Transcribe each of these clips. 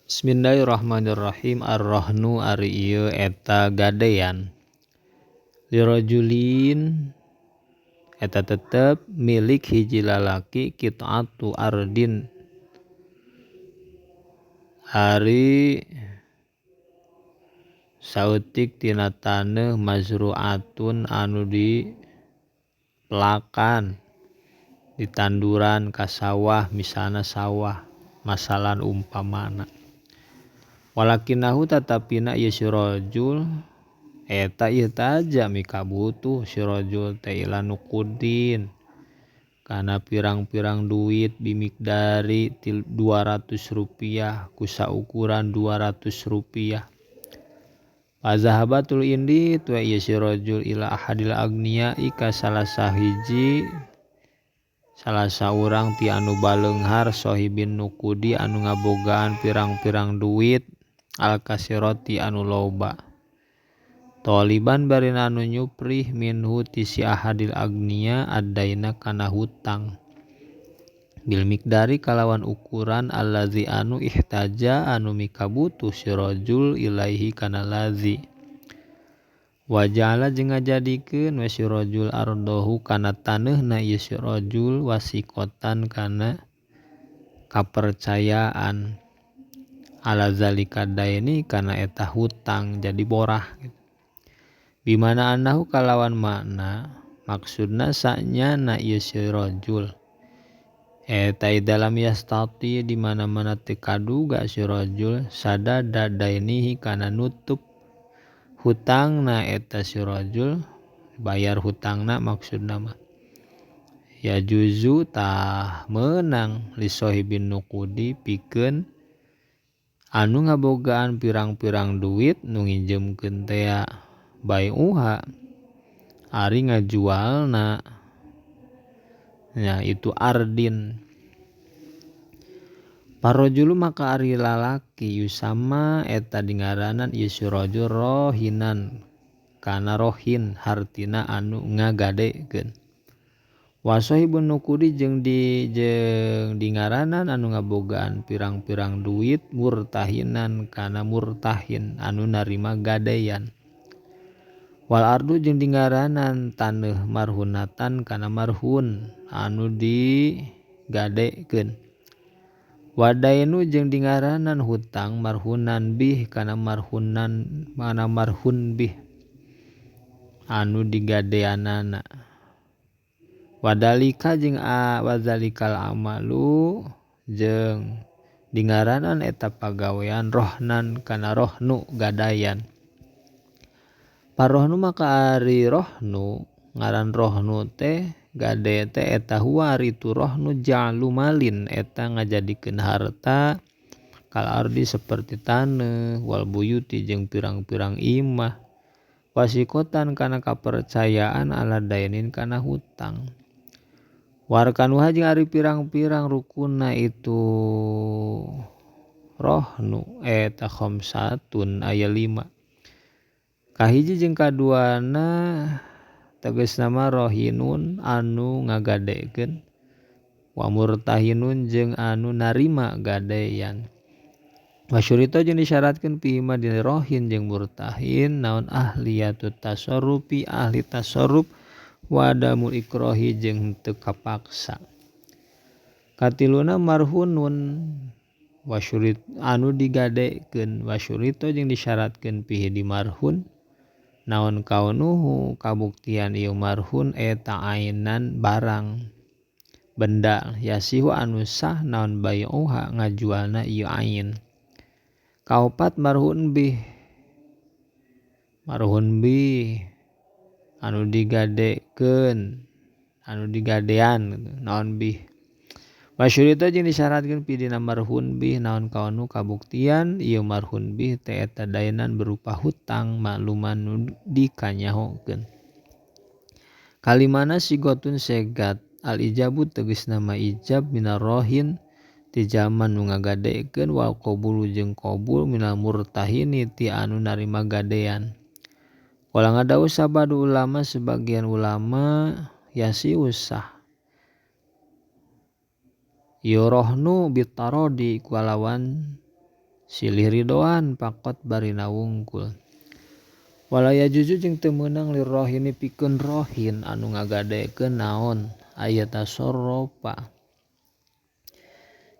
Bismillahirrahmanirrahim. Ar-rahnu ari ieu eta gadean. Lirajulin eta tetep milik hiji lalaki qit'atu ardin ari saeutik tina taneuh mazru'atun anu di pelakan ditanduran ka sawah misalna sawah masalan umpamana. Walakinahu tatapina ieu si rajul eta ieu taja mikabutuh si rajul teh ila nuqudin kana pirang-pirang duit bimikdari 200 rupiah ku saukuran 200 rupiah. Fazahabatul indi tu ieu si rajul ila ahadil agniai ka salah sahiji salah saurang ti anu baleunghar sohibin nuqudi anu ngabogaan pirang-pirang duit al-kasirati anu loba. Toliban barina anu nyuprih minhu ti si ahadil agnia adaina kana hutang. Bil miqdari kalawan ukuran allazi anu ihtaja anu mikabutuh si rajul ilaihi kana lazi. Wa ja'ala jeung ngajadikeun we si rajul ardahu kana taneuhna ieu si rajul wasiqatan kana kapercayaan. Ala zalika daini kana eta hutang jadi borah gitu. Bimana annahu kalawan makna maksudna sanyana ieu si rajul eta dalam yastati di mana-mana teu kaduga si rajul sadada dainihi kana nutup hutangna eta si rajul bayar hutangna maksudna mah ya juzu tah meunang li sohibin nuqudi pikeun anu ngabogaan pirang-pirang duit nu nginjemkeun tea bai'uha ari ngajualna nya itu ardin. Parrajulu maka ari lalaki yusama eta dingaranan ieu si rajul rohinan kana rohin hartina anu ngagadekeun. Wa sahibun nuqudi jeung di jeung dingaranan anu ngabogaan pirang-pirang duit murtahinan kana murtahin anu narima gadean. Wal ardu jeung dingaranan taneuh marhunatan kana marhun anu digadekeun. Wadainu jeung dingaranan hutang marhunan bih kana marhunan mana marhun bih anu digadeanana. Wadalika jeung wazalikal amalu jeung dingaranan eta pagawean rohnan kana rohnu gadayan. Parohnu maka ari rohnu ngaran rohnu teh gade teh eta huwa ari tu rohnu ja'lu malin eta ngajadikeun harta kal ardi seperti taneuh wal buyuti jeung pirang-pirang imah wasikotan kana kapercayaan ala dainin kana hutang. Warkanuha jeung ari pirang-pirang rukunna itu rohnu eta khamsatun aya 5. Kahiji jeung kaduana tegasna mah rohinun anu ngagadekeun wa murtahinun jeung anu narima gadean. Masyurita jeung disyaratkeun pihima dina rohin jeung murtahin naon ahliyatut tasarrufi ahli tasarruf wa adamul ikrahi jeung teu kapaksa. Katiluna marhunun wasyurit anu digadekeun wasyurita jeung disyaratkeun pihi di marhun naon kaunuhu kabuktian ieu marhun eta ainan barang benda yasihu anu sah naon bai'uha ngajualna ieu ain. Kaopat marhun bih anu digadekeun anu digadean naon bih. Masyurita jeung disyaratkeun pidina marhun bih naon kaunu kabuktian ieu marhun bih teh eta dainan berupa hutang makluman nu dikanyahokeun. Kalimana sigotun segat al ijabu tegasna mah ijab minar rohin ti jalma nu ngagadekeun wal qabulu jeung qabul minal murtahini ti anu narima gadean. Wala ngadau sabadu ulama sebagian ulama yasi usah yorohnu bitarodi kalawan Silih ridoan pakot barina wungkul. Wala yajuzu jeung teu meunang lirrohini pikeun rohin anu ngagadekeun naon aya tasarrufa.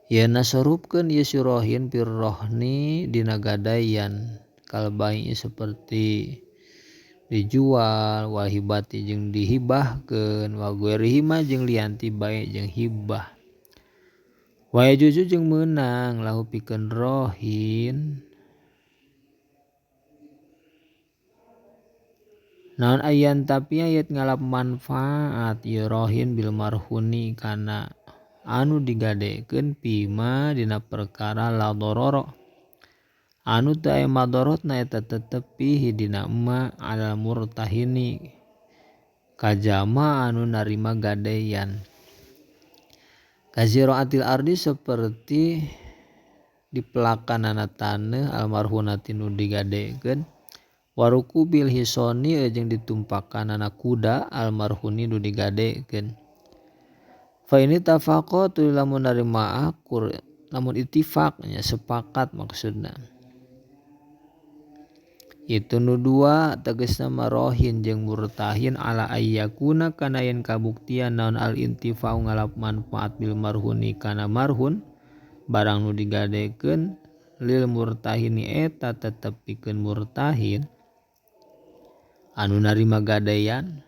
Yen nasarufkeun ieu si rohin firrohni dina gadaian kalbai seperti dijual wal hibati jeung dihibahkeun wa ghairihi jeung lian ti bae jeung hibah. Wa yajuzu jeung meunang lahu pikeun rohin naon ayan tapi ayat ngalap manfaat ieu rohin bil marhuni kana anu digadekeun pima dina perkara la dororo anu teu aya madorotna eta tetep fihi dina ma alal murtahini kajama anu narima gadean. Kaziraatil ardi seperti dipelakanana taneuh almarhunati nu digadekeun warukubil hisoni jeung ditumpakanana kuda almarhuni nu digadekeun. Fa ini tafaqo tu lamun narima akur lamun ittifaq nya sepakat maksudna. Itu nu dua tegasna marohin jeung murtahin ala ayyakuna kana yen kabuktian naon al intifa'u ngalap manfaat bil marhuni kana marhun barang nu digadekeun lil murtahini eta tetep pikeun murtahin anu narima gadean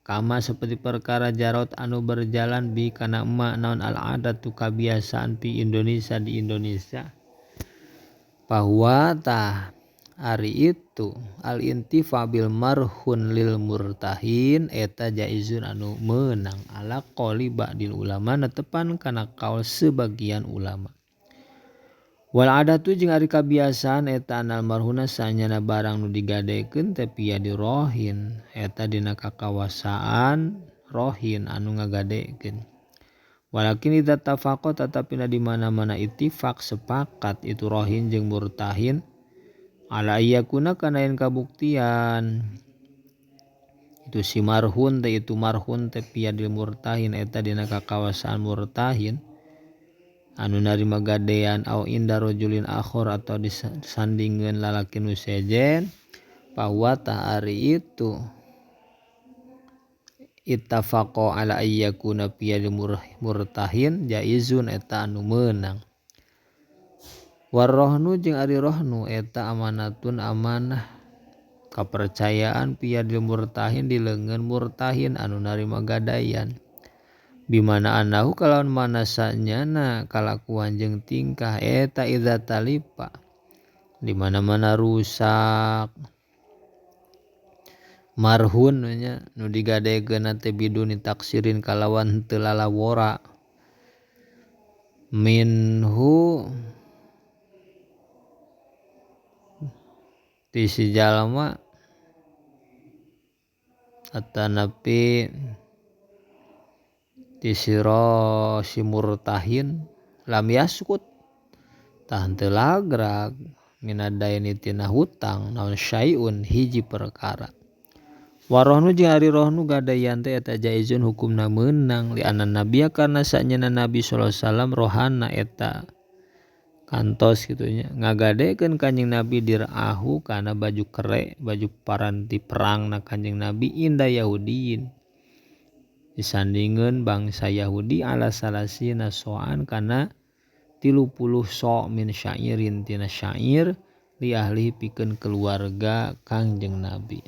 kama seperti perkara jarot anu berjalan bi kana emak naon al adatu kabiasaan pi Indonesia di Indonesia bahwa tah ari itu al intifa bil marhun lil murtahin eta jaizun anu meunang ala qoli ba'dil ulama netepan kana kaul sebagian ulama. Wal adatu jeung ari kabiasaan eta anal marhuna sanyana barang nu digadekeun teh pia dirohin eta dina kakawasaan rohin anu ngagadekeun. Walakin idza tafaqa tatapina di mana-mana ittifaq sepakat itu rohin jeung murtahin ala ayyakuna kana yen kabuktian itu si marhun teh itu marhun teh pia dil murtahin eta dina kakawasaan murtahin anu narima gadean au inda rajulin akhor atau disandingeun lalaki nu sejen bahwa tah ari itu ittafaqa ala ayyakuna pia dil murtahin jaizun eta anu meunang. Warrohnu jeung ari rohnu eta amanatun amanah kapercayaan pia dil murtahin di leungeun murtahin anu narima gadaian bimana anahu kalawan mana sanyana kalakuan jeung tingkah eta idza talipa di mana-mana rusak marhun nya nu digadekeun teh biduni taksirin kalawan teu lalawora minhu ti si jalma atanapi ti si murtahin lam yaskut tah teu lagrag minadaini tina hutang naon syai'un hiji perkara. Warohnu jeung ari rohnu gadaian teh eta jaizun hukumna meunang li anna nabiyya karna sanyana nabi sallallahu alaihi wasallam rohana eta kantos kitu nya ngagadekeun kanjing nabi dirahu kana baju kere baju paranti perangna kanjing nabi inda yahudiin disandingeun bangsa Yahudi ala salasina soan kana 30 so min syairin tina syair li ahli pikeun keluarga kanjeng nabi.